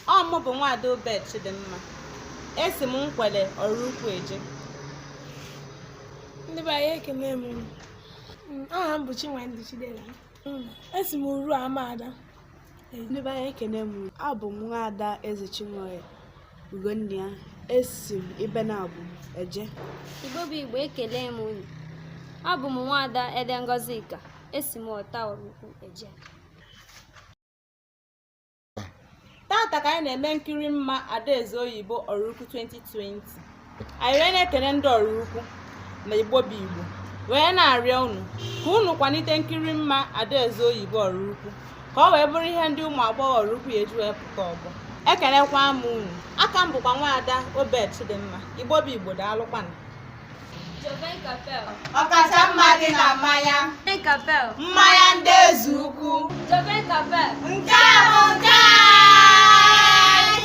Ọ mụ bụ Nwaada Obed Chidimma. Esi m Nkwele Oraukwu eje. Ndị be anyị, ekene m unu. Aha m bụ Chinwendu Chidera. Esi m Uru Amada. Ndị be anyị, ekene m unu. Abụ m Nwaada Eze Chinwoye Ugonna. Esi m Ibenabo eje. Igbo bụ Igbo, ekele m unu. Abụ m Nwaada Ede Ngozika. Esi m Ọta Oraukwu eje. Tata ka anyị na-eme nkiri mma Adaeze Oyibo Oraukwu 2020. Anyị wee na-ekene ndị Oraukwu na Igbo bụ Igbo, wee na-arịọ unu ka unu kwalite nkiri mma Adaeze Oyibo Oraukwu ka ọ wee bụrụ ihe ndị ụmụ agbọghọ Oraukwu ya eji wee pụta ọgbọ. Ekelekwa m unu. Aka m bụkwa Nwaada Obed Chidimma. Igbo bụ Igbo, daalụkwanụ. Joven Capel. Ọkacha mma dị na mmanya. Joven Capel. Mmanya ndị eze ukwu. Joven Capel. Nke a bụ nke anyị.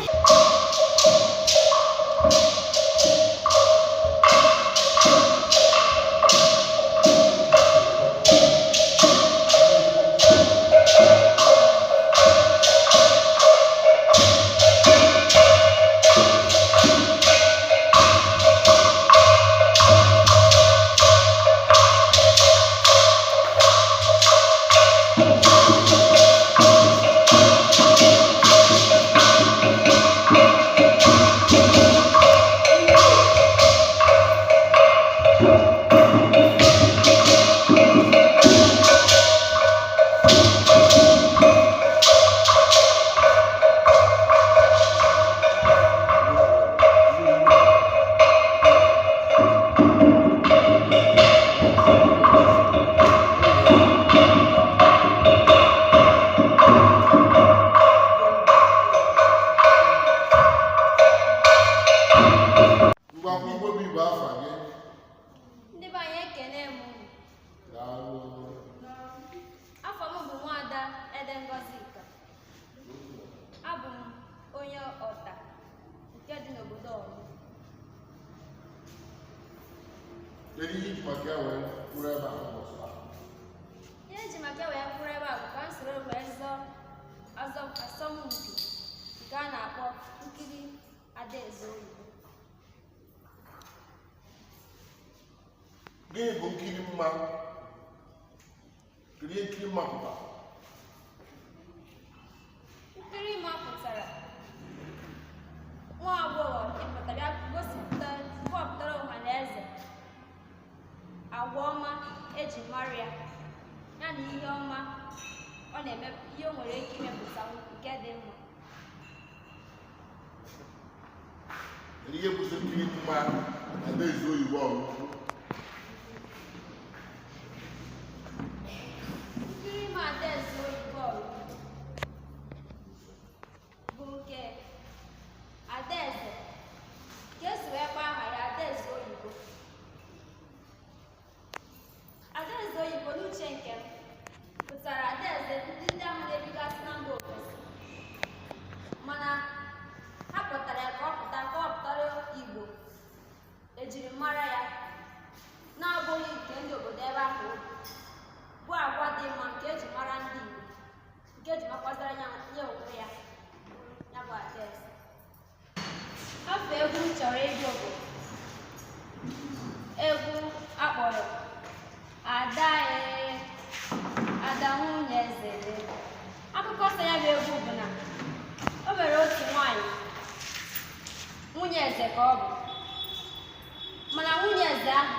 Ngwa, gwa Igbo bụ Igbo afa gị. Ndị be anyị, ekele m unu. Daalụ. Afa m bụ Nwaada Ede Ngozika. Abụ m onye Ọta nke dị n'obodo Ọlụ. Kedu ihe iji maka ya wee kwụrụ ebe a n'ụbọchị taa? Ihe eji maka ya wee kwụrụ ebe a bụ ka m soro wee zọọ asọmpi nke a na-akpọ nkiri Adaeze Oyibo. Gịnị bụ nkiri mma? Kedu ihe nkiri mma pụtara? Nkiri mma pụtara nwa agbọghọ ịpụta bịa gosipụta, kọwapụtara ọha na eze agwa ọma eji mara ya, ya na ihe ọma ọ na-eme, ihe o nwere ike imepụta nke dị mma. Kedu ihe bụzi nkiri mma Adaeze Oyibo Oraukwu? Nkiri mma Adaeze Oyibo Oraukwu bụ nke Adaeze ka esi wee kpọọ aha ya Adaeze Oyibo. Adaeze Oyibo n'uche nke m pụtara adaeze ndị ahụ na-ebigasị na mba ofesi, mana ha kpọtara ya ka ọ pụta kọwapụtara Igbo ejirimara ya na-abụghị nke ndị obodo ebe ahụ o bi, bụ agwa dị mma nke eji mara ndị Igbo, nke eji makwazara ya ya onwe ya ya bụ Adaeze. Afa egwu m chọrọ ịgụ bụ egwu akpọrọ Ada ee, Ada nwunye eze. Akụkọ so ya bụ egwu bụ na o nwere otu nwaanyị nwunye eze ka ọ bụ, mana nwunye eze ahụ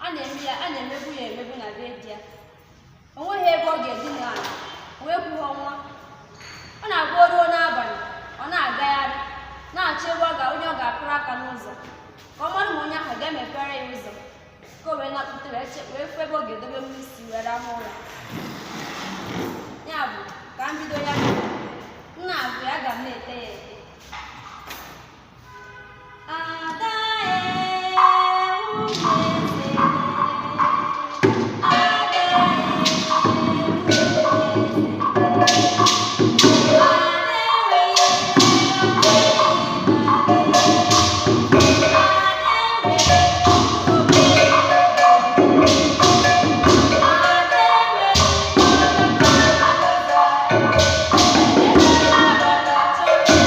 a na-eme ya a na-emegbu ya emegbu na be di ya. O nweghị ebe ọ ga-edina ala wee kwuo nwa. Ọ na-abụ o ruo n'abalị, ọ na-agagharị na-achọ ebe ọ ga onye ọ ga-akụrụ aka n'ụzọ ka ọ mara ma onye ahụ ga-emepere ya ụzọ ka o wee napụta wee fụ ebe ọ ga-edobe nwa isi wee rahụ ụra. Ya bụ ka m bido ya bụ m na-agụ ya, aga m na-ete ya ete. Ada ee, nwunye eze, Ada ee, nwunye eze, Ada enweghị Ada enweghị.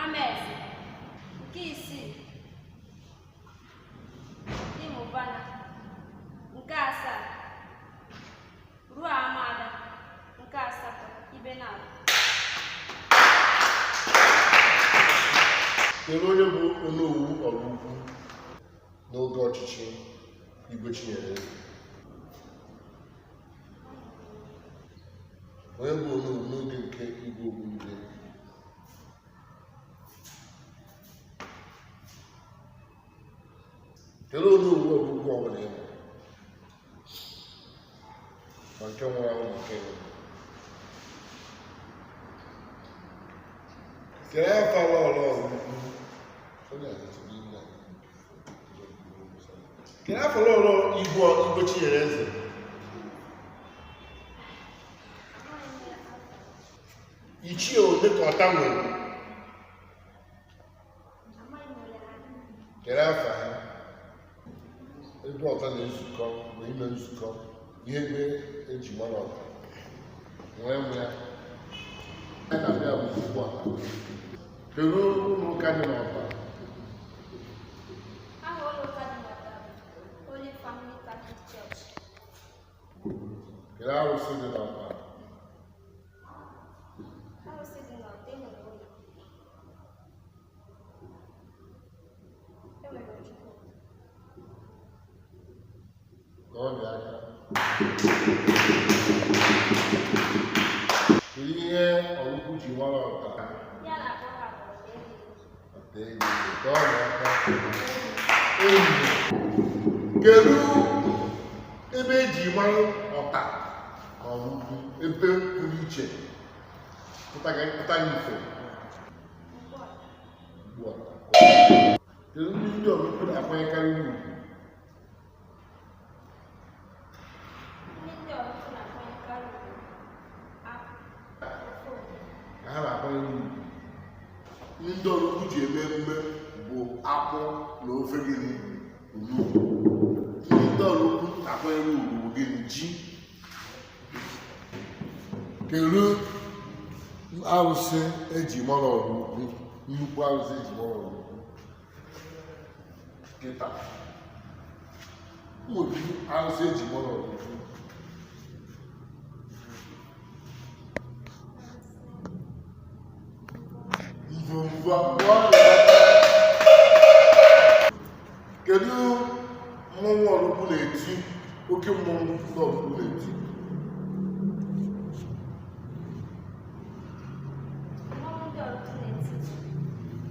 Amaeze. Nke isii, Imụbana. Nke asaa, Ruo Amada. Nke asatọ, Ibenabo. Kedu onye bụ Onowu Oraukwu n'oge ọchịchị Igwe Chinyere Eze? Onye bụ Onowu n'oge nke Igwe Ogbunigwe? Kedu Onowu Oraukwu ọbụla ị ma? Ma nke nwụrụ anwụ ma nke nwụrụ. Kedu afa Lọlọ Oraukwu? Onye a ga-esi n'ime a. Kedu afa Lọlọ Igwe Igwe Chinyere Eze? Ichie ole ka Ọta nwere? Kedu afa ha? Ebe Ọta na-ezukọ ma ime nzukọ, ihe ebe eji mara Ọta. Nwee nwe ya. Ya na-abịa bụ ugbu a. Kedu ụlọ ụka dị n'Ọta? Aha ụlọ ụka dị n'Ọta bụ Holy Family Catholic Church. Kedu arụsị dị n'Ọta? Arụsị dị n'Ọta enwere ụlọ. Enwere Ojukwu. Ka ọ dị aka. Kedu ihe Oraukwu ji mara Ọta? Ya na-akpọ ha bụ Ọta Enyi. Ọta enyi. Ka ọ dị aka. Enyi. Kedu ebe eji mara Ọta na Oraukwu? Ebe pụrụ iche pụtaghị ife Ugbu a, ugbu a. Kedu ndị ndị Oraukwu na-akwanyekarị ugwu? ndị ndị Oraukwu na-akwanyekarị ugwu akpụ, ofe ogiri. Ka ha na-akwanyere ugwu. Ndị Oraukwu ji eme emume bụ akpụ na ofe gịnị? Onugbu. Ndị Oraukwu na-akwanyere ugwu bụ gịnị? Ji. Kedu arụsị eji mara Oraukwu? Nnukwu arụsị eji mara Oraukwu. Kịta. Nwere arụsị eji mara Oraukwu. Mvomvo abụọ. Kedu mmọnwụ Oraukwu na-eti? Oke mmọnwụ ndị Oraukwu na-eti. Mmọnwụ ndị Oraukwu na-eti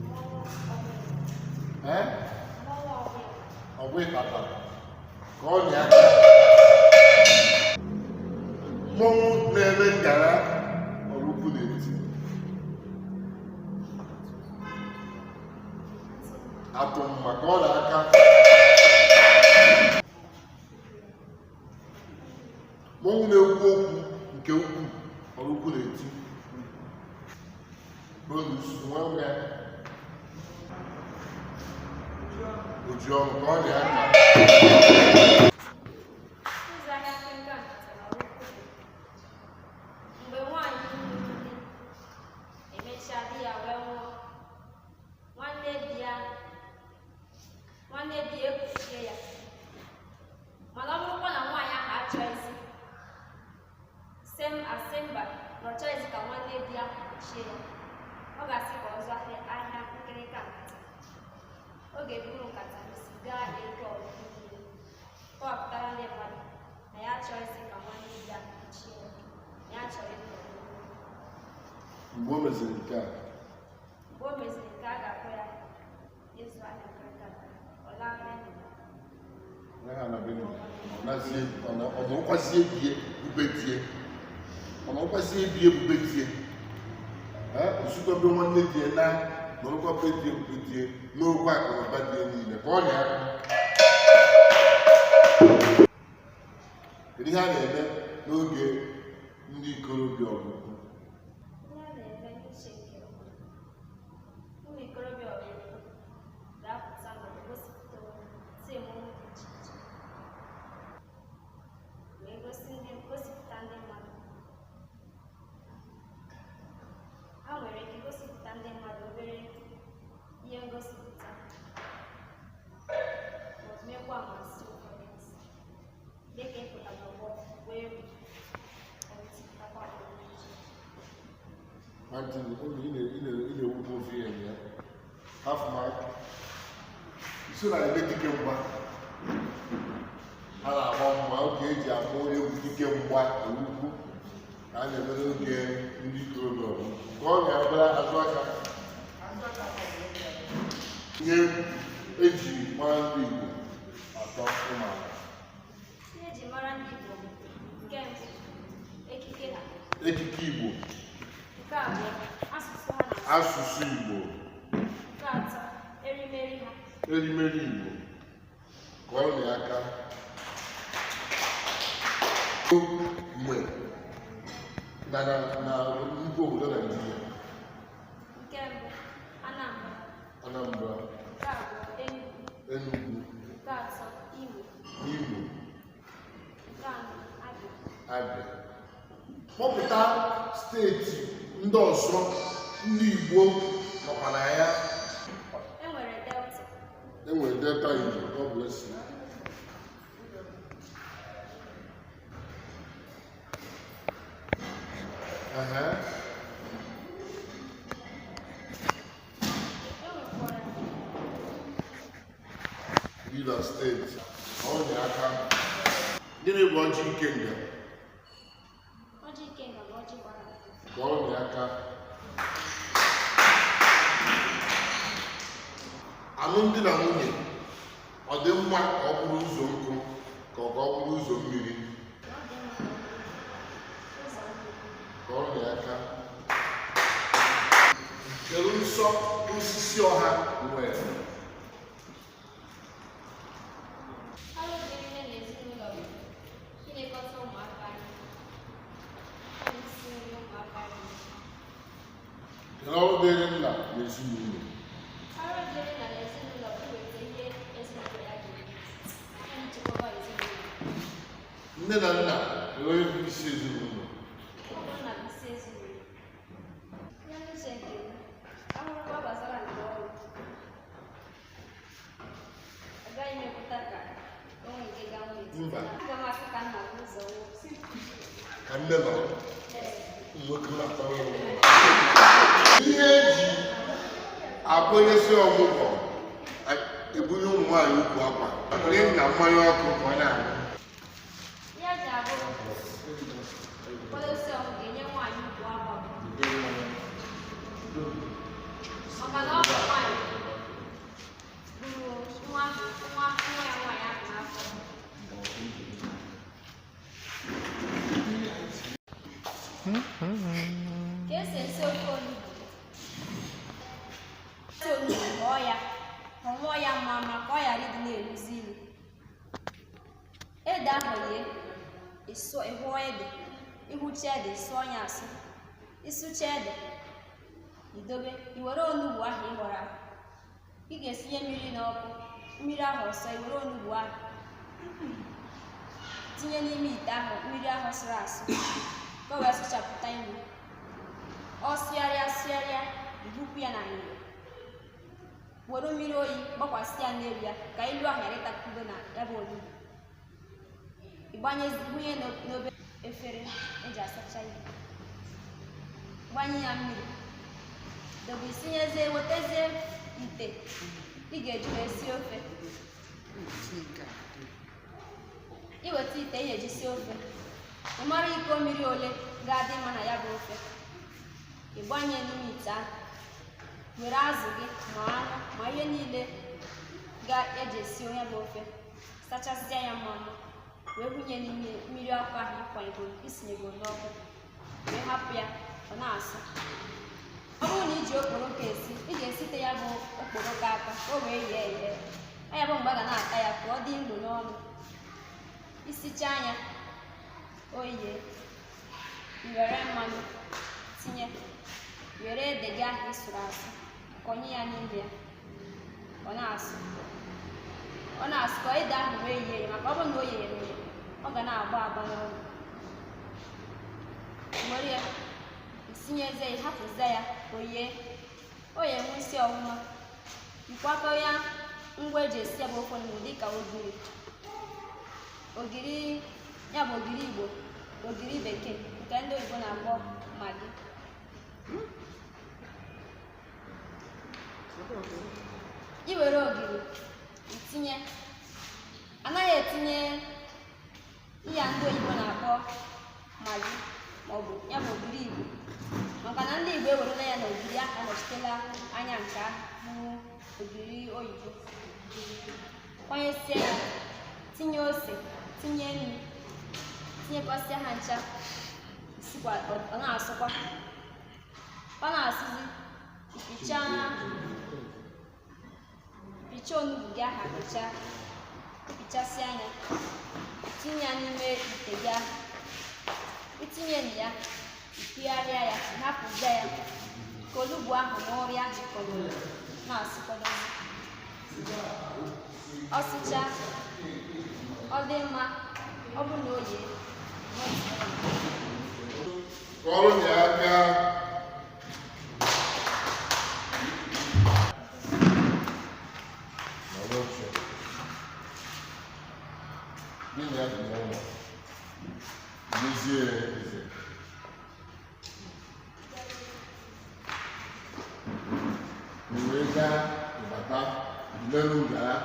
mmọnwụ ọbụla. Ee? Mmọnwụ ọbụla. Ọ bụ ịkpata ka ọ na-aka. Mmọnwụ na-eme ngara Oraukwu na-eti. Atụ mma ka ọ na-aka. Mmọnwụ na-ekwu okwu nke ukwuu Oraukwu na-eti. Bonus nwa nwa ya. Oji ọnụ ka ọ na-aka. Ụzọ ahịa nkenke nkata na Oraukwu bụ mgbe nwaanyị lụrụ di emechaa di ya wee nwụọ, nwanne di ya ekuchie ya. Mana ọ bụrụkwa na nwaanyị ahụ achọghịzi sem asị mba na ọ chọghịzi ka nwanne di ya kuchie ya, ọ ga-asị ka ọ zụọ ahịa ahịa nkirika nkata. Ọ ga-eburu nkata n'isi gaa eke Oraukwu niile, kọwapụtara ndị mmadụ na ya achọghịzi ka nwanne di ya kuchie ya, na ya chọrọ ịnọ n'udo. Mgbe o meziri nke a, Mgbe o meziri nke a ga-akpọ ya ịzụ ahịa nkirika nkata, ọ laa be nna ya. Ya ha na be nna ya, ọ nazie ọ na- ọ nọrọkwazie bie ube die. Ọ nọrọkwazie bie bube die. Ee, osikwa be nwanne die na nọrọkwa be die bube die n'okwu akụnụba die niile ka ọ na-aka. Kedu ihe a na-eme n'oge ndị ikorobịa Oraukwu? Ihe a na-eme n'uche nke m, ụmụ ikorobịa Oraukwu ga-apụta ma gosipụta onwe ha, tie mmọnwụ dị iche iche, wee gosi ndị gosipụta ndị mmadụ. Ha nwere ike gosipụta ndị mmadụ obere Writing, ị na-ewukwa ofe ya ya. Half mark. So na ebe dike mgba. A na-agba mgba oge eji akpọ onye bụ dike mgba ewukwu ka a na-eme n'oge ndị ikorobịa ọgụ. Ka ọ na-abịara azụ aka. Ihe eji mara ndị Igbo atọ ụmụaka. Ihe eji mara ndị Igbo bụ nke mbụ, ekike ha. Ekike Igbo. Nke abụọ, asụsụ ha na-asụ. Asụsụ Igbo. Nke atọ, erimeri ha. Erimeri Igbo. Kọọ na aka. Mgbe na nnukwu obodo Naijiria. Nke mbụ, Anambra. Anambra. Nke abụọ, Enugu. Enugu. Nke atọ, Imo. Imo. Nke anọ, Abia. Abia. Kpọpụta steeti ndị ọzọ ndị Igbo nọkwa na ya. E nwere Delta. E nwere Delta Igbo. God bless you. Aha. E nwekwara Rivers steeti. Ọ dị aka. Gịnị bụ ọjị ikenga? Ọjị ikenga bụ ọjị gbara abụọ. Ka ọ dị aka. Alụmdi na nwunye ọ dị mma ka ọ bụrụ ụzọ nkụ ka ọ bụrụ ụzọ mmiri? Ọ dị mma ka ọ bụrụ ụzọ mmiri. Ka ọ dị aka. Kedu nsọ osisi ọha nwere? Ọrụ dịrị nne na ezinụlọ bụ ilekọta ụmụaka anya, na isi nri ụmụaka riri. Kedu ọrụ dịrị nna na ezinụlọ? Ọrụ dịrị nna na ezinụlọ bụ iweta ihe ezinụlọ ya ga-eri, ya na ichekwaba ezinụlọ. Nne na nna nwere onye bụ isi ezinụlọ. Ọ bụ nna bụ isi ezinụlọ. Ya n'uche nke m, ahụrụkwa gbasara nke ọrụ, agaghị m ekweta ka o nwee nke ga-anwụ n'etiti Mba. ha. Aga m asị ka nna bụ ụzọ nwụọ. Ka nne nọrọ. Ee. Nwoke na-atọrọ ya ụtọ. Ihe eji akwanyesi ọmụgwọ ebunye ụmụ nwaanyị ukwu akwa nye nna mmanya ọkụ ka ọ na-aṅụ. Ihe eji abụ nkwadosi ọmụ ga-enye nwaanyị ukwu akwa bụ maka na ọ bụ nwaanyị buru nwa nwa nwa ya nwaanyị ahụ n'afọ. Ka esi esi ofe onugbu. Esi onugbu họọ ya, họnwụọ ya mma mma ka ọ ghara ịdị na-eluzi ilu. Ede ahụ ghee, ịhụọ ede, ịhụcha ede, ịsụọ ya asụ. Ịsụcha ede, idobe, i were onugbu ahụ ị họrọ ahụ. Ị ga-esinye mmiri n'ọkụ, mmiri ahụ ọsọ, i were onugbu ahụ tinye n'ime ite ahụ mmiri ahụ sụrụ asụ ka o wee sụchapụta ilu. Ọ sụgharịa sụgharịa, ibupụ ya na ire. Were mmiri oyi gbakwasị ya n'elu ya ka ilu ahụ ghara ịtakwudo na ya bụ onugbu. Ịgbanye hunye n'obe efere eji asacha ihe. Gbanye ya mmiri. Dobe isinyezie wetezie ite ị ga-eji wee sie ofe. Iweta ite ị ga-eji sie ofe. Ị mara iko mmiri ole ga-adị mma na ya bụ ofe. Ị gbanye n'ime ite ahụ. Were azụ gị ma anụ ma ihe niile ga-eji esi ya bụ ofe. Sachasịa ya mma mma. Wee hunye n'ime mmiri ọkụ ahụ ịkwanyegoro isinyegoro n'ọkụ. Wee hapụ ya ọ na-asụ. Ọ bụrụ na iji okporoko esi, ị ga-esite ya bụ okporoko aka ka o wee ghee eghe. Ọ ya bụ mgbe a ga na-ata ya ka ọ dị nro n'ọnụ. Isichaa ya, o yee, i were mmanụ tinye, were ede gị ahụ ị sụrụ asụ, kọnye ya n'ime ya, ọ na-asụ. Ọ na-asụ ka ede ahụ wee yie ya maka ọ bụrụ na o yere eye, ọ ga na-agba agba n'ọnụ. Were ya, isinyezie ya, hapụzie ya, o yee. O yee nwụsị ọfụma. Ikwakọ ya ngwa eji esi ya bụ ofe onugbu dịka ogiri. Ogiri ya bụ ogiri Igbo, ogiri bekee nke ndị oyibo na-akpọ Maggi. I were ogiri itinye. Anaghị etinye ihe a ndị oyibo na-akpọ Maggi maọbụ ya bụ ogiri Igbo, maka na ndị Igbo ewerela ya na ogiri ahụ anọchitela anya nke ahụ bụ ogiri oyibo. Kwanyesie ya, tinye ose, tinye nnu, tinyekwasịa ha ncha, sikwa ọ na-asụkwa, ọ na-asụzi. Ipichaa pichaa onugbu gị ahụ, apịcha, pịchasịa anya, tinye ya n'ime ite gị ahụ. Itinye na ya, ipigharịa ya, hapụzie ya ka olugbu ahụ na ọrịa jikọrọ na-asụkọdozi. Ọ sụchaa, ọ dị mma. Ọ bụ na o yee. Kọrọ ya aka. Nọrọ oche. Gịnị ya dị n'ụlọ? Nyezie ya eze. I wee gaa ịbata n'elu ngara.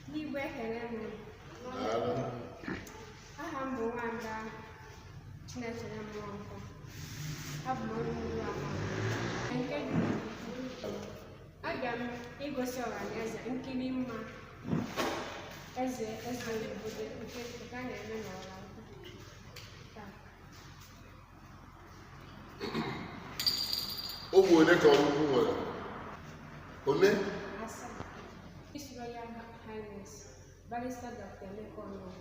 Ndị Igbo, ekele m unu. Daalụ. Aha m bụ Nwada Chinechere Nwankwo. Abụ m onye uru ama nke dị n'Ugwu. Abịa m igosi ọha na eze nkiri mma eze eze obodo nke a na-eme n'ọra ukwu taa. Ogbe ole ka Ọraukwu nwere? One? 7. His Royal Highness Barrister Dr. Emeka Ọnọha.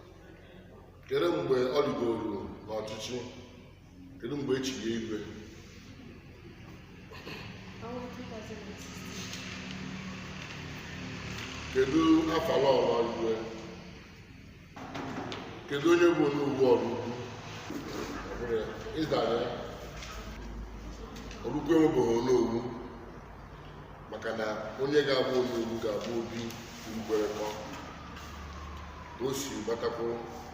Kedu mgbe ọ rigoro n'ọchịchị? Kedu mgbe e chiri ya igwe? Ọnwa 2016. Kedu afa lọlọ igwe? Kedu onye bụ onowu Ọraukwu? Ọ bụrụ ya, ịzara ya. Ọraukwu enwebeghị onowu, maka na onye ga-abụ onowu ga-abụ obi Urukwerekọ ka o si gbatakwu.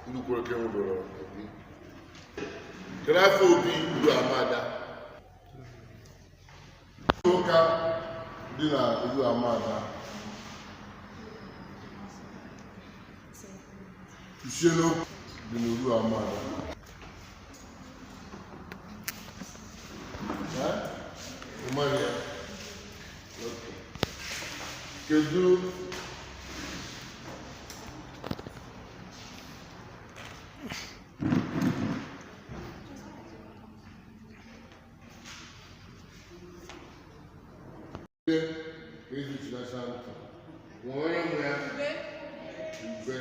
Urukwerekọ enwebere obi. Kedu afọ obi Uru Amada ụka dị na Uru Amada? Isienokwu dị n'Uru Amada. Eh? Ị maghị ya? Okay. Kedu ka ezuchilasa ntị nwere onye nwe ya? Ube.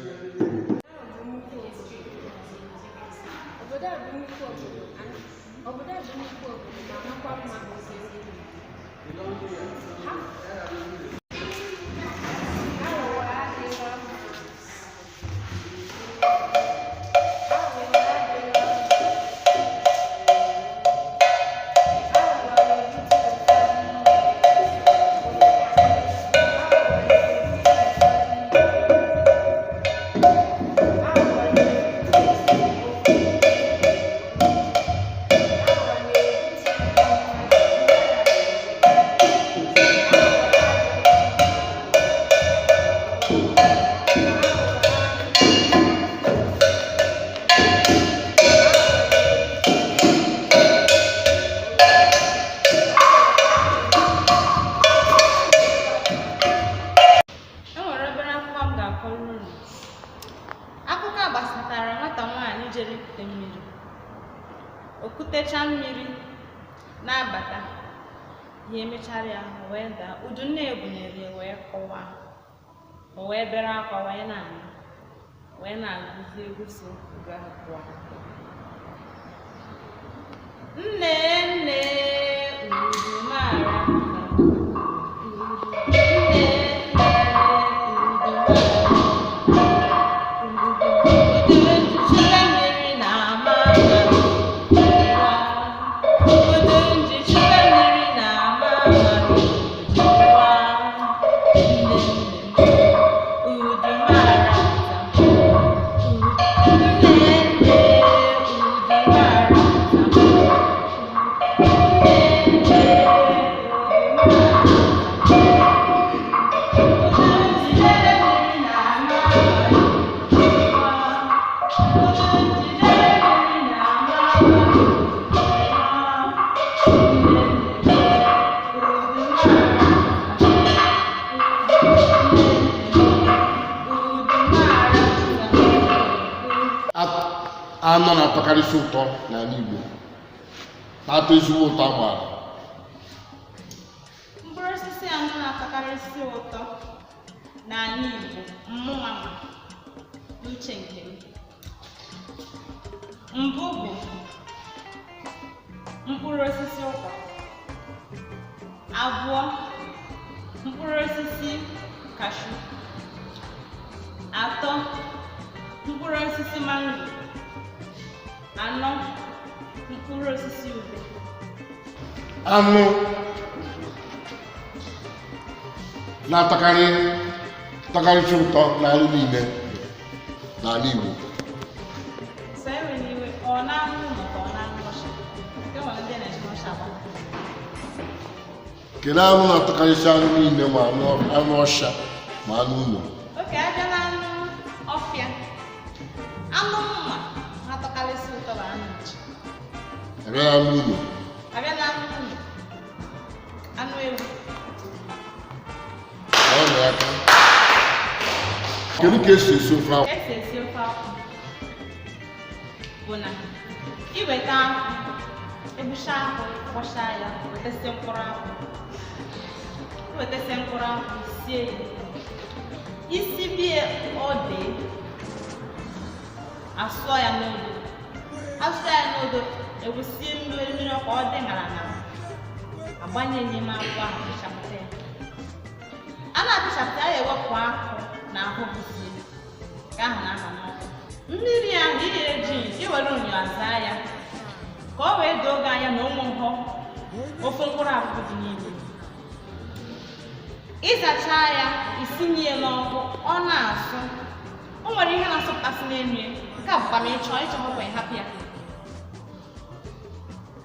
Obodo a bụ nnukwu obodo. Obodo a bụ nnukwu obodo ma makwa mma nke ukwuu. Ha aghụghọ adịghị mma. Aghụghọ adịghị mma. Aghụghọ na-ebute ụfọdụ ihe. Aghụghọ na-ebute ụfọdụ ihe. Aghụghọ na-ebute esemokwu. Aghụghọ na-ebute ndị mmadụ. O kutecha mmiri na-abata, ya emechara ya o wee daa. Udu nne ya bunyere ya wee kụwaa. O wee bere akwa wee na-ana wee na-agụzi egwu so udu ahụ pụọ. Nne, nne, udu mara mma. Nne, nne, udu mara mma. Udu njichire mmiri na-ama mma. Udu njichire mmiri na-ama mma. Nne, nne, udu mara mma. Nne, nne, udu mara mma. Anụ na-atọkarịsị ụtọ n'ala Igbo, na-atọ ezigbo ụtọ agbara. Mkpụrụ osisi anụ na-atọkarịsị ụtọ n'ala Igbo mmụnwa ma n'uche nke m, mbụ bụ mkpụrụ osisi ụkwa, abụọ mkpụrụ osisi kashu, atọ mkpụrụ osisi mango, anọ mkpụrụ osisi ube. Anụ na-atọkarị tọkarịsị ụtọ n'ala niile n'ala Igbo. Sọ ewe n'iwe, ọ na-anụ ụlọ ka ọ na-anụ ọsha? Nke nwere ndị na-eji ọsha agba. Kedu anụ na-atọkarịsị anụ niile, ma anụ ọsha ma anụ ụlọ? Oke abịa na anụ ọfịa, anụ mma na-atọkarịsị ụtọ bụ anụ nchi. Abịa na anụ ụlọ? Abịa na anụ ụlọ, anụ ewu. Ọ na aka. Kedu ka esi esi ofe akwụ? Esi esi ofe akwụ bụ na iweta akwụ, egbucha akwụ, kwọcha ya, wetasịa mkpụrụ akwụ, iwetasịa mkpụrụ akwụ, sie ya, isi bie ọ dị, asụọ ya n'odo, asụọ ya n'odo, ewusie mmiri mmiri ọkụ, ọ dị ṅara ṅara, agbanye n'ime akwụ ahụ, pịchapụta ya. A na-apịchapụta ya, ewepụ akwụ na ahụ bụsie nke ahụ na-anọ n'ọkụ. Mmiri ahụ ị ga-eji iwere unyo aza ya ka ọ wee doo gị anya na ụmụ nhọ ofe mkpụrụ akwụ dị n'ime. Ịzacha ya, isinye ya n'ọkụ, ọ na-asụ, o nwere ihe na-asụpụtasị n'elu ya. Nke a bụkwa ma ịchọọ, ịchọghịkwa ịhapụ ya.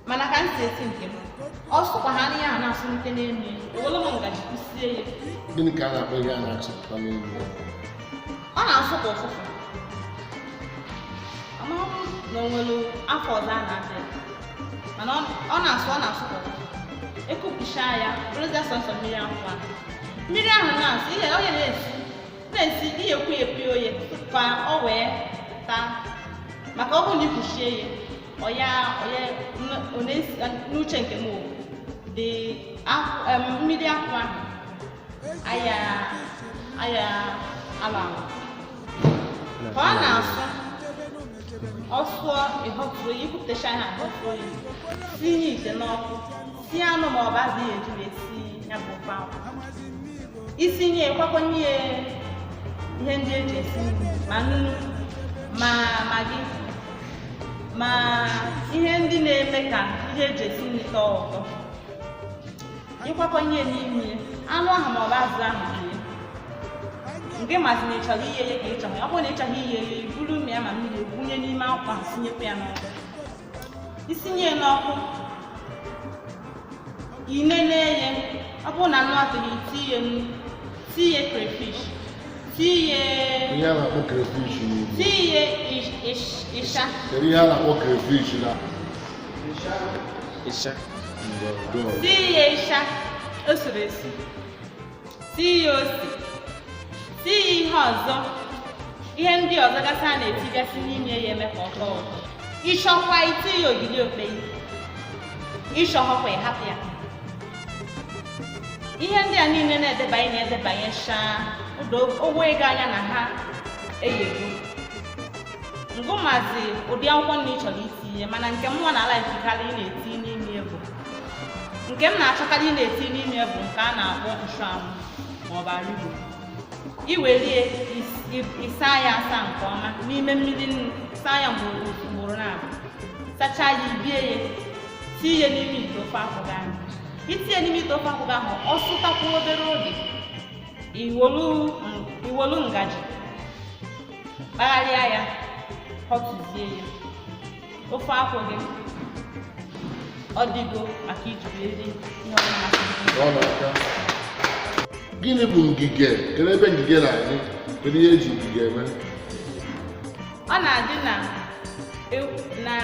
Mana ka m si esi nke m, ọ sụkwa ha n'ihe ahụ na-asụlite n'elu ya, ewere m ngaji kwụsie ya. Gịnị ka a na-akpọ ihe a na-achịpụta n'elu ya? Ọ na-asụ ka ụfụfụ. Amaghị m na o nwere afọ ọzọ a na-abịa, mana ọ na-asụ, ọ na-asụ ka ụfụfụ. Ekupụcha ya, bụrụzie sọsọ mmiri akwụ ahụ. Mmiri ahụ na-asụ ihe onye na-esi na-esi ihe ekwu ekwu oye ka ọ wee taa, maka ọ bụrụ na ikwuchie ya, ọ ya ọ ya ọ na-esi n'uche nke m dị mmiri akwụ ahụ aya aya ala ala ka ọ na-asụ. Ọ sụọ, ịhọtuo ya, ikwupụtacha ya, ahọtuo ya, tinye ite n'ọkụ, sie anụ ma ọ bụ azụ ya eji wee si ya bụ ofe akwụ. Isinye, kwakọnye ya ihe ndị eji esi nri, ma nnu, ma magi, ma ihe ndị na-eme ka ihe eji esi nri tọọ ụtọ, ịkwakọnye n'ime anụ ahụ ma ọ bụ azụ ahụ rie. Nke mazi na ị chọrọ iye ya ka ị chọrọ. Ọ bụrụ na ị chọghị iye ya, iburu ya ma mmiri wunye n'ime akwa ahụ, sinyekwa ya n'ọkụ. Isinye ya n'ọkụ, inene ya. Ọ bụrụ na nnu atụghị, itinye nnu, tinye crayfish, tinye Ihe a na-akpọ crayfish n'Igbo? Tinye ịsha. Kedu ihe a na-akpọ crayfish na Ịsha. Good. Tinye ịsha esuru esu, tinye ose, tinye ihe ọzọ, ihe ndị ọzọ gasị a na-etigasị n'ime ya eme ka ọ tọọ ụtọ. Ịchọkwa itinye ya ogiri okpei, ịchọghọkwa ịhapụ ya. Ihe ndị a niile na-edebanye na-edebanye shaa ụdọ ogwo ego anya na ha eyego. Ngụmazi ụdị akwụkwọ nri ị chọrọ itinye, mana nke mụnwa na alaikikarị ị na-eti n'ime bụ nke m na-achọkarị ị na-eti n'ime bụ nke a na-akpọ nchụanwụ maọbụ arigbo. Iwelie ịsa ya asa nke ọma n'ime mmiri nnu, saa ya ugboro na-abụ, sachaa ya, ibie ya, tinye ya n'ime ite ofe akwụ gị ahụ. Itinye n'ime ite ofe akwụ gị ahụ, ọ sụtakwa obere oge, iwolu ngaji kpagharịa ya, họtụzie ya. Ofe akwụ gị ọ dịgo maka iji wee rie ihe ọbụla masịrị gị. Ọ na-aka. Gịnị bụ ngige? Kedu ebe ngige na-adị? Kedu ihe eji ngige eme? Ọ na-adị na na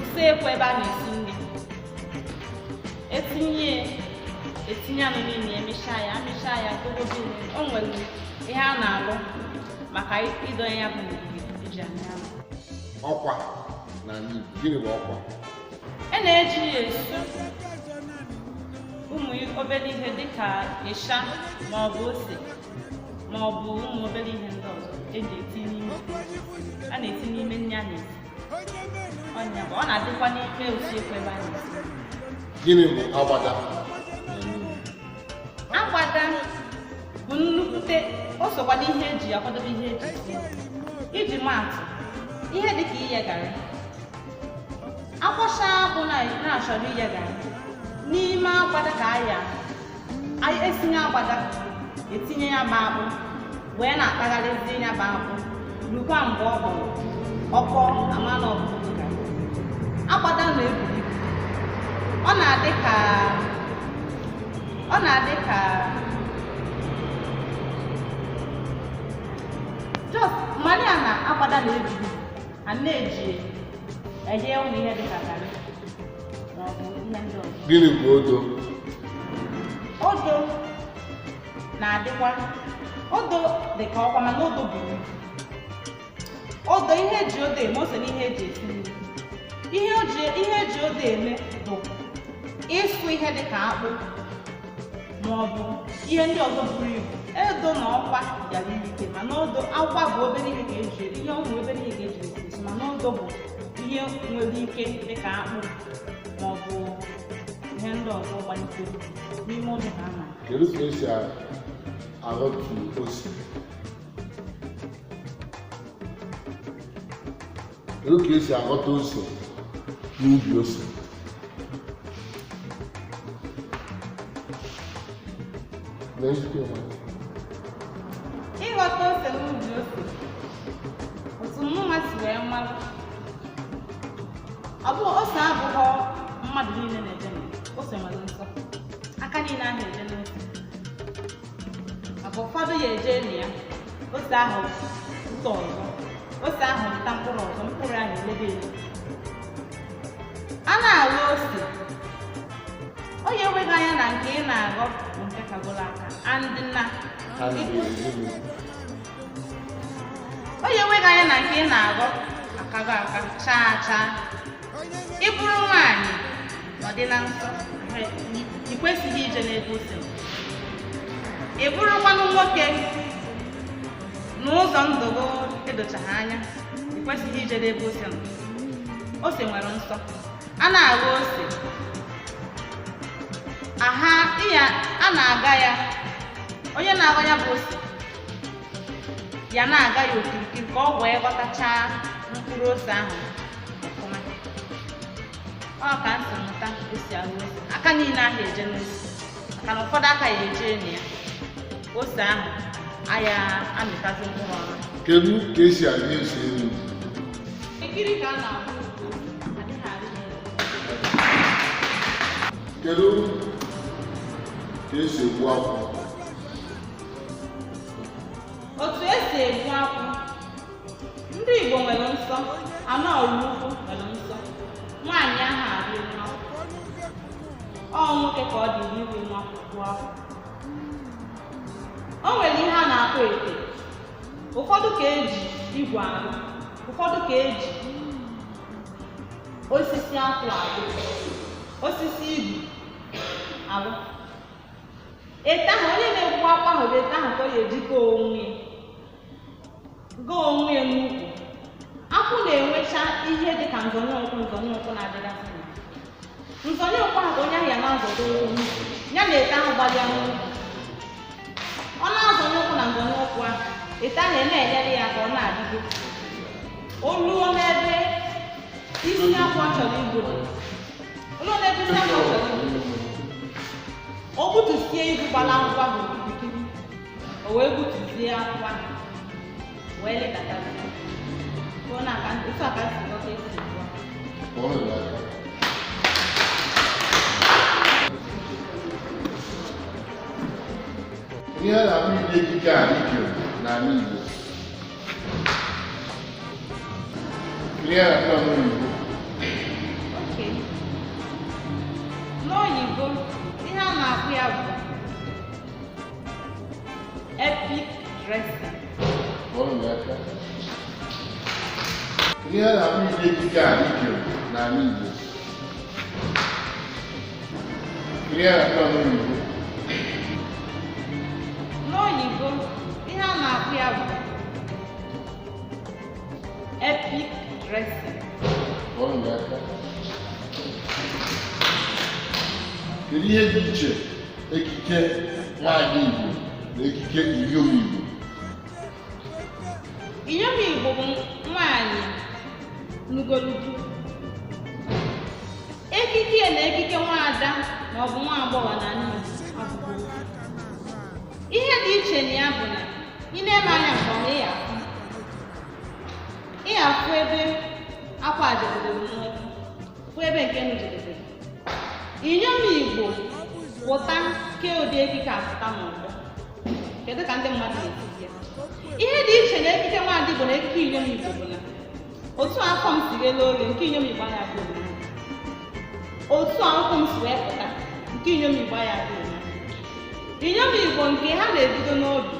usekwu ebe a na-esi nri. Etinye anụ n'ime, emechaa ya, amịchaa ya, dogobe ya. O nwere ihe a na-alụ maka idonye ya bụ ngige eji amị anụ. Ọkwa na Igbo, gịnị bụ ọkwa? E na-eji ya esu ụmụ obere ihe dịka ịsha maọbụ ose maọbụ ụmụ obere ihe ndị ọzọ eji eti n'ime, a na-eti n'ime nri a na-esi. Ọnya bụ ọ na-adịkwa n'ime usekwu ebe a na-esi. Gịnị bụ agbada? Agbada bụ nnukwute o sokwa n'ihe eji akwadobe ihe eji esi. Iji maatụ, ihe dịka iye garị, akwọcha akpụ na-achọrọ iye garị n'ime agbada ka aya esinye agbada, etinye ya bụ akpụ wee na-akpagharịzi ya bụ akpụ rukwa mgbe ọ bụ ọkọ ama na ọbụbụ garị. Agbada na-ebu ibu, ọ na-adị ka ọ na-adị ka just maria na agbada na-ebu ibu, a na-eji enye ụmụ ihe dịka garị maọbụ ihe ndị ọzọ. Gịnị bụ odo? Odo na-adịkwa, odo dị ka ọkwa mana odo buru ibu. Odo, ihe eji odo eme, o so n'ihe eji esi nri. Ihe eji odo eme bụ ịsụ ihe dị ka akpụ maọbụ ihe ndị ọzọ buru ibu. Edo na ọkwa bịara irite, mana odo akwa bụ obere ihe ka eji eri ihe, ụmụ obere ihe ka eji esi, mana odo bụ ihe nwere ike dị ka akpụ maọbụ ihe ndị ọzọ gbalitere n'ime odo ka a na. Kedu ka esi aghọtu ose? Kedu ka esi aghọta ose n'ubi ose? Ịghọta ose n'ubi ose, otu mụnwa si wee mmalụ, ọ bụ ose abụghọ mmadụ niile na-eje na ose nwere nsọ, aka niile ahụ eje n'ose, maka ụfọdụ ya eje na ya ose ahụ ụtọ ọzọ, ose ahụ nta mkpụrụ ọzọ, mkpụrụ ahụ elebe ele. A na-aghọ ose, onye enweghị anya na nke ị na-aghọ bụ nke kagoro aka andị na onye enweghị anya na nke ị na-aghọ akago aka chaa chaa. Ị bụrụ nwaanyị ọ dị na nsọ, ị kwesịghị ije n'ebe ose. Ị bụrụkwanụ nwoke n'ụzọ ndụ gị edochaghị anya, ị kwesịghị ije n'ebe ose nọ. Ose nwere nsọ. A na-aghọ ose aha iya, a na-aga ya, onye na-aghọ ya bụ ose ya na-aga ya okirikiri ka ọ wee ghọtachaa mkpụrụ ose ahụ ọfụma. Ọ ka nsị mụta esi aghọ ose. Aka niile ahụ eje n'ose, maka na ụfọdụ aka ya eje na ya ose ahụ aya amịtazi mkpụrụ ọma. Kedu ka esi arị ose elu? Ekiri ka a na-ahụ adịghị arị ya elu. Kedu ka esi egbu akwụ? Otu esi egbu akwụ, ndị Igbo nwere nsọ, anọ Oraukwu nwere nsọ. Nwaanyị ahụ arị elu akwụ, ọ nwoke ka ọ dị iri elu akwụ gbuo akwụ. O nwere ihe a na-akpọ ete, ụfọdụ ka eji igwe arụ, Ụfọdụ ka eji osisi akwụ alụ, osisi igu alụ. Ete ahụ onye na-egbu akwụ ahụ bụ ete ahụ ka ọ ga-eji gọọ onwe ya, gọọ onwe ya n'ukwu. Akwụ na-enwecha ihe dị ka nzọnye ụkwụ, nzọnye ụkwụ na-adịgasị na ya. Nzọnye ụkwụ ahụ ka onye ahụ ya na-azọdo ụkwụ n'ukwu ya na ete ahụ gbalịa n'ukwu. Ọ na-azọnye ụkwụ na nzọnye ụkwụ ahụ, ete ahụ ị na-enyere ya ka ọ na-adịgo. O luo n'ebe isi akwụ ọ chọrọ igbu dị, o luo n'ebe isi akwụ ọ chọrọ igbu dị, o gbutusie igu gbara akwụ ahụ okirikiri, o wee gbutuzie akwụ ahụ wee lịdatazie. Ka ọ na-aka otu a ka si ghọta esi egbu akwụ. Kụọrọ ya aka. Ihe a na-akpọ ide ekike a ikere n'ala Igbo. Ihe a na-akpọ n'oyibo. Okay. N'oyibo, ihe a na-akpọ ya bụ epic dressing. Kụọrọ ya aka. Ihe a na-akpọ ide ekike a ikere n'ala Igbo. Ihe a na-akpọ n'oyibo. N'oyibo, ihe a na-akpọ ya bụ epic dressing. Kụọrọ ya aka. Kedu ihe dị iche ekike nwaanyị Igbo na ekike inyom Igbo? Inyom Igbo bụ nwaanyị nugolu di. Ekike ya na ekike nwaada ma ọ bụ nwa agbọghọ n'ala Igbo abụghị otu. Ihe dị iche na ya bụ na ị na-eme anya nke ọma, ị ga-afụ ebe akwa jedebere n'ụkwụ, fụ ebe nke nụ jedebere. Inyom Igbo pụta kee ụdị ekike apụta n'ọgbọ, kedu ka ndị mmadụ na-esi ya? Ihe dị iche na ekike nwaada Igbo na ekike inyom Igbo bụ na otu afọ m si ghele oghe, nke inyom Igbo anya bụ omume. Otu a ụkwụ m si wee pụta, nke inyom Igbo anya bụ omume. Inyom Igbo nke ha na-ebido n'obi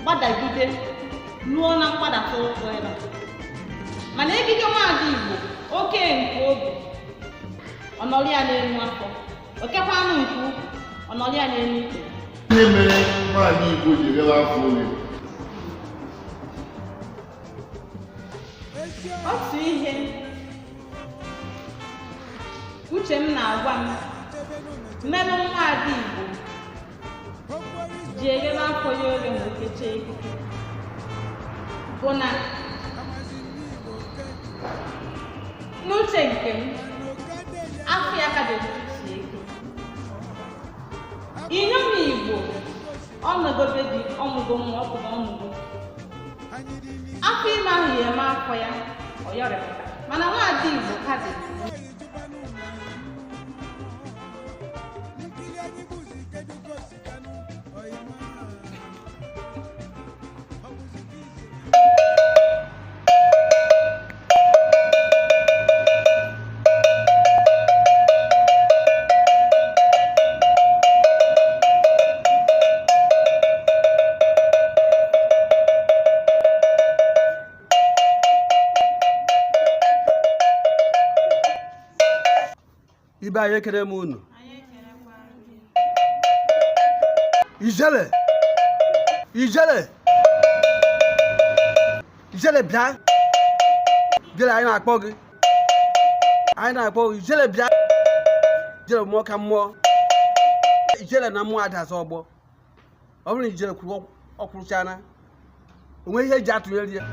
gbadagide ruo na mgbadata ụkwụ ebe a. Mana ekike nwaada Igbo, oke nke obi ọnọrọ ya n'elu afọ, okekwanụ nke ukwu ọnọrọ ya n'elu ikpere. Ihe mere nwaanyị Igbo ji eghele afọ oghe. Otu ihe uche m na-agwa m mmelụ nwaada Igbo ji eghele afọ ya oghe ma okechie ekike bụ na n'uche nke m, afọ ya ka dị etiti eke. Inyom Igbo ọnọgobe dị ọmụgo nwa ọpụga ọmụgo, afọ ime ahụ ya eme afọ ya ọ yọrịpụta, mana nwaada Igbo ka dị. Ibe anyị ekele m unu. Ijele, ijele, ijele, bịa. Ijele, anyị na-akpọ gị, anyị na-akpọ gị. Ijele, bịa. Ijele mmụọ ka mmụọ. Ijele na mmụọ adazi ọgbọ. Ọ bụrụ na ijele kwuru, ọkwụrụchana onwe ihe eji atụnyere ya.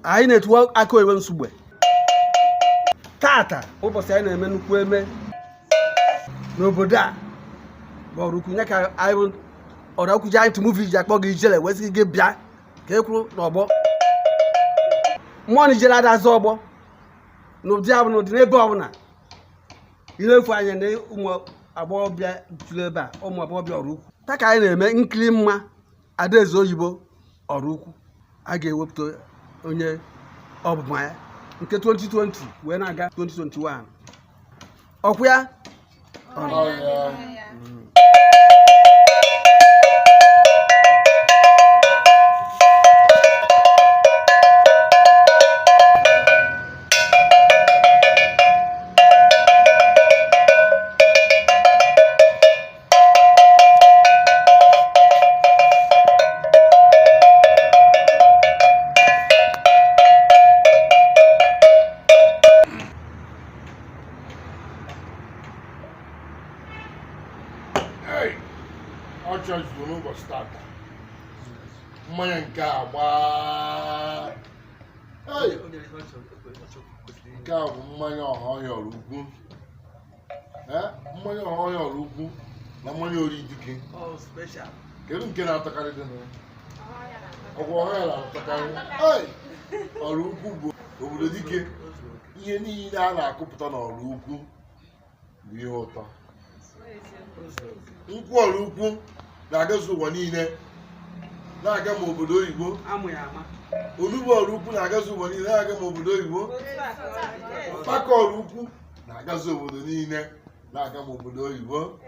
Anyị na-etuwa aka oyibo nsugbe. Tata ụbọchị anyị na-eme nnukwu eme n'obodo a bụ Ọraukwu nye ka anyị bụ Ọraukwu Giant Movie ji akpọ gị ijele wee sị gị bịa ka e kwuru n'ọgbọ. Mmụọ na ijele adazi ọgbọ n'ụdị abụ n'ụdị n'ebe ọbụla ilefu anya na ụmụ agbọghọbịa juru ebe a, ụmụ agbọghọbịa Ọraukwu. Taa ka anyị na-eme nkiri mma Adaeze Oyibo Ọraukwu. A ga-ewepụta onye ọbụma ya nke 2020 wee na-aga 2021 ọkwụ ya. Ọya. ncha zuru n'ụbọchị tata. Mmanya nke a gbaa. Ei! Nke a bụ mmanya ọha Ọraukwu. Ee, mmanya ọha Ọraukwu na mmanya ori dike. Kedu nke na-atọkarị dị nụ? Ọgwụ ọha ya na-atọkarị. Ei! Ọraukwu bụ obodo dike. Ihe niile a na-akụpụta n'Ọraukwu bụ ihe ụtọ. Nkwụ Ọraukwu na-agazu ụwa niile, na-aga ma obodo oyibo. Onugbu Ọraukwu na-agazu ụwa niile, na-aga ma obodo oyibo. Mkpakọ Ọraukwu na-agazu obodo niile, na-aga ma obodo oyibo.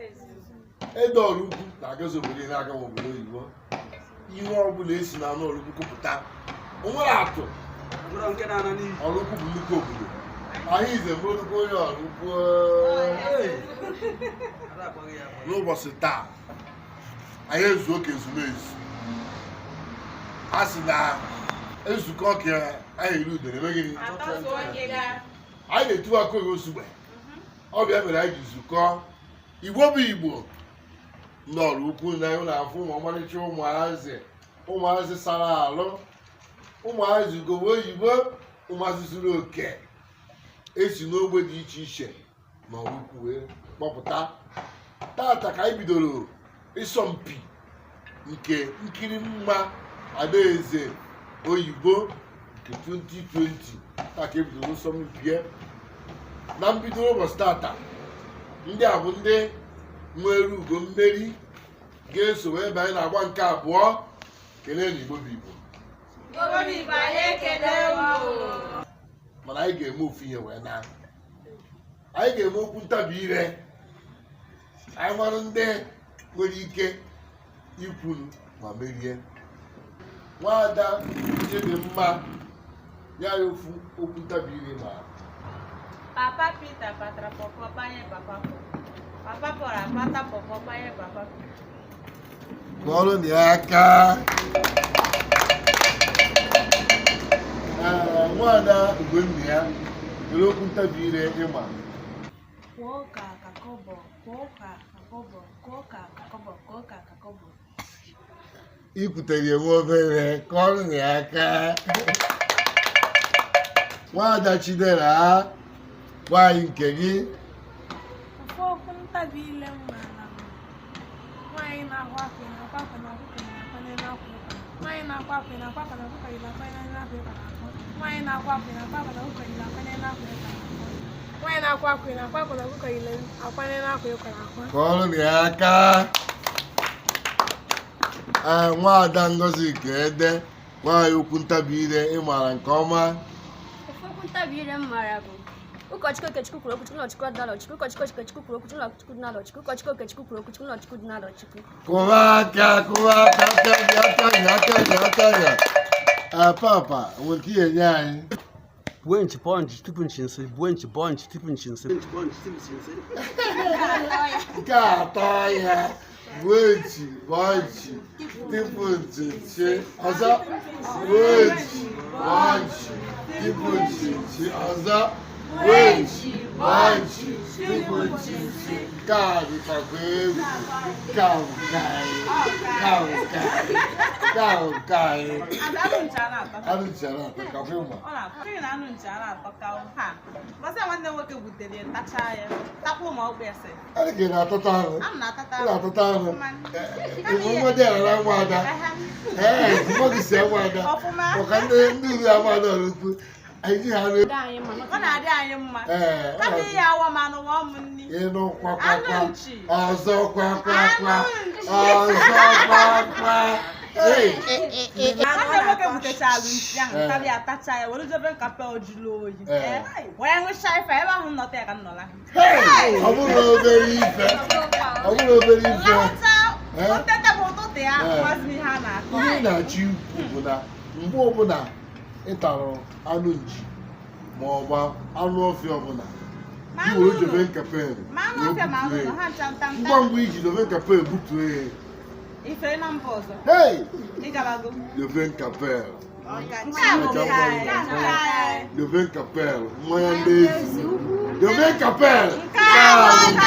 Ede Ọraukwu na-agazu obodo niile, na-aga ma obodo oyibo. Ihe ọbụla esi na anụ Ọraukwu kụpụta, o nwere atụ. Ọraukwu bụ nnukwu obodo. Ahụize bụrụ nnukwu onye Ọraukwu. N'ụbọchị taa, anyị ezu oke ezumezu. A sị na ezukọ ka anyị eri udere eme gịnị? Anyị na-etuwa aka oge ozugbo. Ọ bịa mere anyị ji zukọ. Igbo bụ Igbo, ndị Ọraukwu na anyị na-afụ ụmụ ọmarịcha ụmụazị, ụmụazị sara alụ, ụmụazị ugobo oyibo, ụmụazị zuru oke esi n'ogbe dị iche iche na Ọraukwu wee kpọpụta. Tata ka anyị bidoro ịsọmpi nke nkiri mma Adaeze Oyibo nke 2020. Taa ka ebidoro ịsọmpi ya. Na mbido ụbọchị tata, ndị a bụ ndị nwere ugo mmeri ga-eso wee banye n'agba nke abụọ. Kelee na Igbo bụ Igbo. Mana anyị ga-eme ofu ihe wee na anyị ga-eme okwu ntabi ire. Anyị mara ndị nwere ike ikwulu ma merie. Nwaada Chidimma, ya ya ofu okwu ntabi ire ma Papa Peter patara pọpọ panye papa Paul. Papa Paul apata pọpọ panye papa Peter. Kụọrọ na ya aka. Ee, nwaada Ugonna ya nwere okwu ntabi ire ịma. Kwụọ ka kakọbọ, kwụọ ka kakọbọ, kwụọ ka kakọbọ, kwụọ ka kakọbọ. Ikwutere enwe obere. Kụọrọ na ya aka. Nwaada Chidera, nwaanyị nke gị. Ofu okwu ntabi ile m maara bụ nwaanyị na-akwa akwa na-akwa akwa na ọkụkọ na-akwa n'elu akwa ịkwa. Nwaanyị na-akwa akwa na-akwa akwa na ọkụkọ yiri akwa n'elu akwa ịkwa na-akwa. Nwaanyị na-akwa akwa na-akwa akwa na ọkụkọ yiri akwa n'elu akwa ịkwa na-akwa. Nwaanyị na-akwa akwa na-akwa akwa na ọkụkọ yiri akwa n'elu akwa ịkwa na-akwa. Kụọrọ na ya aka. Ee, nwaada Ngozi Ede, nwaanyị, okwu ntabi ire ị maara nke ọma. Ofu okwu ntabi ire m maara bụ ụkọchukwu Okechukwu kwuru okwu Chukwu n'Ọchukwu dị n'Alọchukwu. Ụkọchukwu Okechukwu kwuru okwu Chukwu n'Ọchukwu dị n'Alọchukwu. Ụkọchukwu Okechukwu kwuru okwu Chukwu n'Ọchukwu dị n'Alọchukwu. Kụwa aka, kụwa aka, aka gị, aka gị, aka gị, aka gị. Ee, papa nwere nke ihe nye anyị. Bue nchi pọọ nchi tupu nchi nsị, bue nchi pọọ nchi tupu nchi nsị. Nke a atọ ya. Bue nchi bọọ nchi tupu nchi nchi. Ọzọ, bue nchi bọọ nchi tupu nchi nchi. Ọzọ, bue nchi bọọ nchi tupu nchi nchi. Nke a dịkakwa egwu. Nke a bụ nke anyị. Nke a bụ nke anyị. Nke a bụ nke anyị. Ada, anụ nchi a na-atọ. Anụ nchi a na-atọ ka bụ ịma. Ọ na-atọ. N'ihi na anụ nchi a na-atọ ka ha. Masị nwanne m nwoke butere ya, tachaa ya. Takwuo ma ọkpụ ya sị. Adị ka ị na-atọta anụ. Anụ na-atata. Ị na-atọta anụ. Ọfụma. Ịbụ nwa dị ala nwa ada. Ee, nwa gị si nwa ada. Ọfụma. Maka ndị uri ama ada Ọraukwu, anyị ji ha anụ. Ọ na-adị anyị mma. Ee, ọ Kama na-adị. ihe awa m anụ wụọ m nni. Ịnụ kwa kwa kwa. Anụ nchi. Ọzọ kwa kwa kwa. Anụ nchi. Ọzọ kwa kwa. Ee. Nwanne m nwoke butechalụ nchi ahụ, Ee. tabi atacha ya, were jebe nkapa ojulu oyi. Ee. Ee, wee ṅụchaa ife ebe ahụ nnọta ya ka m nọla. Hey! Ọ bụrụ obere ife. Ọ bụrụ obere ife. Nlahụta Ee. otete bụ ụtụtụ ya, Ee. mazi m ihe a na-akọ. Ihe ị na-achọ ikwu bụ na mgbe ọbụla ị tara anụ nchi ma ọ bụ anụ ọfịa ọbụla, Ma gị anụ were ụlọ. dobe nkapel Ma anụ wee ọfịa ma anụ butuo ụlọ ya. ha ncha nta nta. Ngwa ngwa iji dobe nkapel butuo ya. Ifere na mba ọzọ. Hey! Ịgabago. Dobe nkapel. Nke a bụ nke anyị. Nke anyị. Dobe nkapel, mmanya ndị ezi. Dobe nkapel. Nke a bụ nke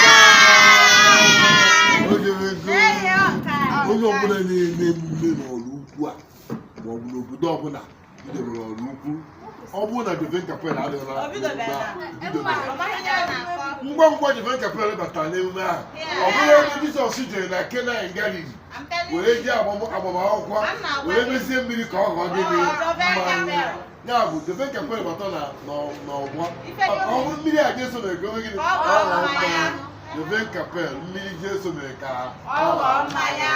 anyị. O debego. Ee, ọ nke anyị. Onye ọbụla na-eme emume n'Oraukwu a ma ọ bụ n'obodo ọbụla bidoro Oraukwu, ọ bụrụ na Joven Kapel adịghị na emume ahụ, ngwa ngwa Joven Kapel batara n'emume ahụ, ọ bụrụ ebe Jizọs jere na Kena Galili were ji agbamakwụkwọ were mezie mmiri ka ọ ghọọ gịnị? Mmanya. Ya bụ Joven Kapel bata n'ọgbọ, ọ bụrụ mmiri a Jesu mere ka o mee gịnị? Ọ ghọọ mmanya. Joven Kapel, mmiri Jesu mere ka Ọ ghọọ mmanya.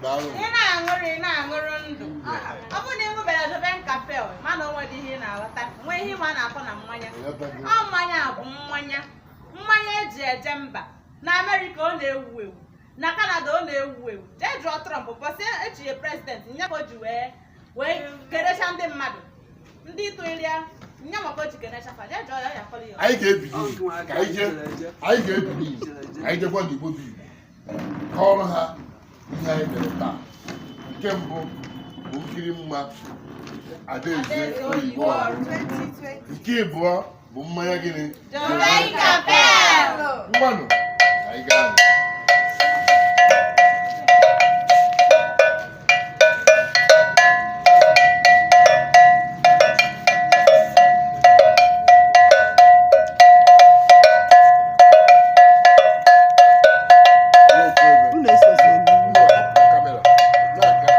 Daalụ. Ị na-aṅụrị, ị na-aṅụrụ ndụ. Ọ bụrụ na ị ṅụbara Joven Kapel, mana o nwere ihe ị na-aghọta, nwee ihe ịma na-akọ na mmanya. Ọ mmanya a bụ mmanya, mmanya eji eje mba. Na Amerịka ọ na-ewu ewu, na Kanada ọ na-ewu ewu. Jee jụọ Trump bọsị echi ya president nya ka o ji wee kerecha ndị mmadụ ndị tụrụ ya nya maka o ji kerecha fa. Jee jụọ ya, ọ ya akọrọ ya. Anyị ga-ebili ka anyị jee, anyị ga-ebili ka anyị jekwa n'Igbo bụ Igbo kọọrọ ha ihe anyị mere taa. Nke mbụ bụ nkiri mma Adaeze Oyibo Ọrụ. Nke ịbụọ bụ mmanya gịnị? Joven Kapel. Ngwanụ, ka anyị gaa. Unu esozina m. Kamera na-aga.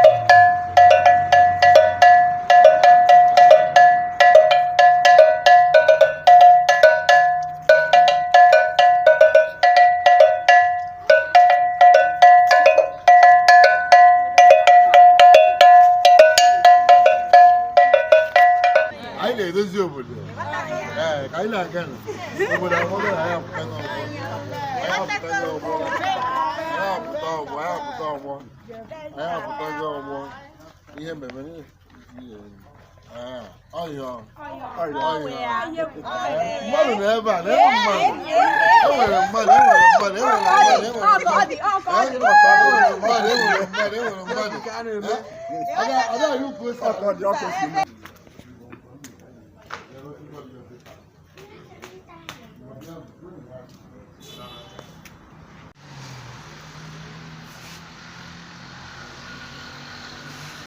Anyị na-edozi obodo. Ee, ka anyị na-aga nụ. Obodo amụrụ na anyị apụta n'ọgbọ, anyị apụta n'ọgbọ, anyị apụta ọgbọ, anyị apụta ọgbọ, anyị apụtago ọgbọ. Ihe mmemme ọyọ ọyọ mmadụ nọ ebe a na enwe mmadụ, enwere mmadụ, enwere mmadụ, enwere mmadụ, enwere mmadụ, enwere mmadụ, enwere mmadụ, enwere mmadụ. Ada ada, ukwu ose.